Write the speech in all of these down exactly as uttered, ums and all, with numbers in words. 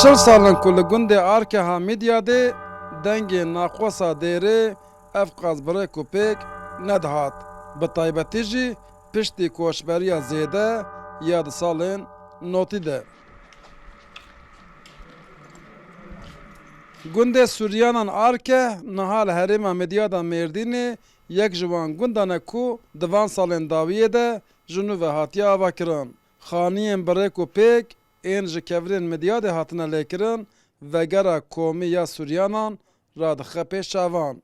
Çil sal in ku li gundê Arkeha Midyadê dengê naqosa dêrê ev qas bi rêk û pêk nedihat, bi taybetî jî piştî koçberiya zêde ya di salên notî de. Gundê Suryanan Arkeh niha li herêma Midyada Mêrdînê yek ji wan gundan e ku di van salên dawiyê de ji nû ve hatiye avakirin. Xaniyên bi rêk û pêk ên ji kevirên Midyadê hatine lêkirin, vegera komî ya Suryanan radixe pêş çavan.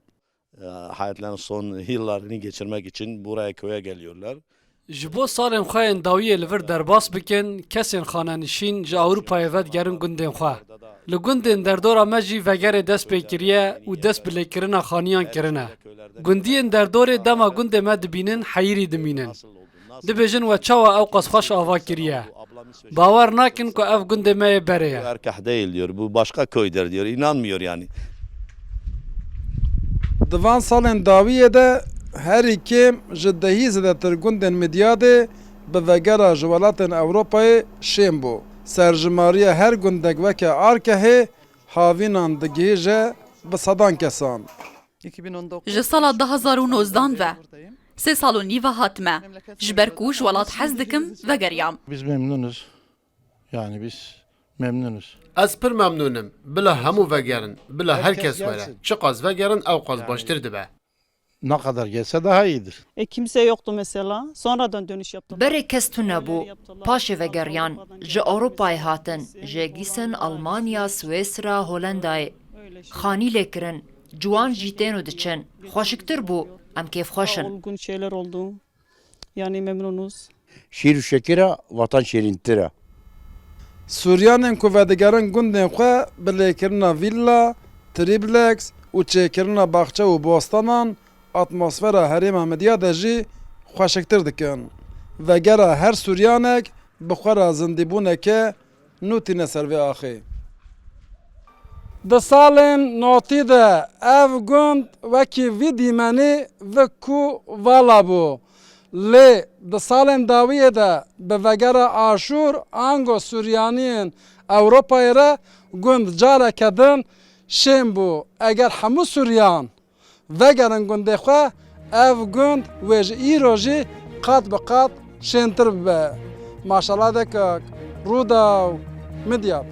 E, hayatlarının son yıllarını geçirmek için buraya köye geliyorlar. Ji bo salên xwe yên dawiyê li vir derbas bikin, kesên xanenişîn ji Ewropayê vedigerin gundên xwe. Li gundên derdora me jî vegerê dest pê kiriye û dest bi lêkirina xaniyan kirine. Gundiyên derdorê dema gundê me dibînin, heyirî dimînin. Dibêjin we çawa ew qas xweş ava kiriye. Bawer nakin ku ev gundê me yê berê ye. Erkah değil diyor, bu başka köydir diyor, inanmıyor yani. Di van salên dawiyê de herî kêm ji dehî zêdetir gundên Midyadê bi vegera ji welatên Ewropayê şên bû. Serjimariya her gundek weke Arkehê havînan digihîje bi sedan kesan. Ji sala du hazar û nozdan ve sê sal û nîv e hatime. Ji ber ku ji welat hez dikim, vegeriyam. Biz memnunuz. Yani biz memnunuz. Ez pir memnûn im. Bila hemû vegerin. Bila her kes were. Çiqas vegerin, ew qas baştir dibe. Ne kadar gelse daha iyidir. E, kimse yoktu mesela. Sonradan dönüş yaptılar. Berê kes tune bû. Paşê vegeriyan. Ji Ewropayê hatin. Ji Gîsen, Almanya, Swêsra, Holendayê. Xanî lê kirin. Ciwan jî tên û diçin. Xweşiktir bû. Em kêfxweş in. Olgun şeyler oldu. Yani memnunuz. Şîr û şekira vatan şêrîntir e. Suryanên ku vedigerin gundên xwe bi lêkirina vîlla, trîbleks û çêkirina baxçe û bostanan atmosfera herêma Midyadê jî xweşiktir dikin. Vegera her Suryanek bi xwe re zindîbûneke nû tîne ser vê axê. Di salên notî de ev gund wekî vî dîmenî vik û vala bû. Lê di salên dawiyê de bi vegera Aşûr ango Suryaniyên Ewropayê re gund careke din şên bû. Eger hemû Suryan vegerin gundê xwe, ev gund wê ji îro jî qat bi qat şêntir bibe. Maşala dekak, Rûdaw, Midyat.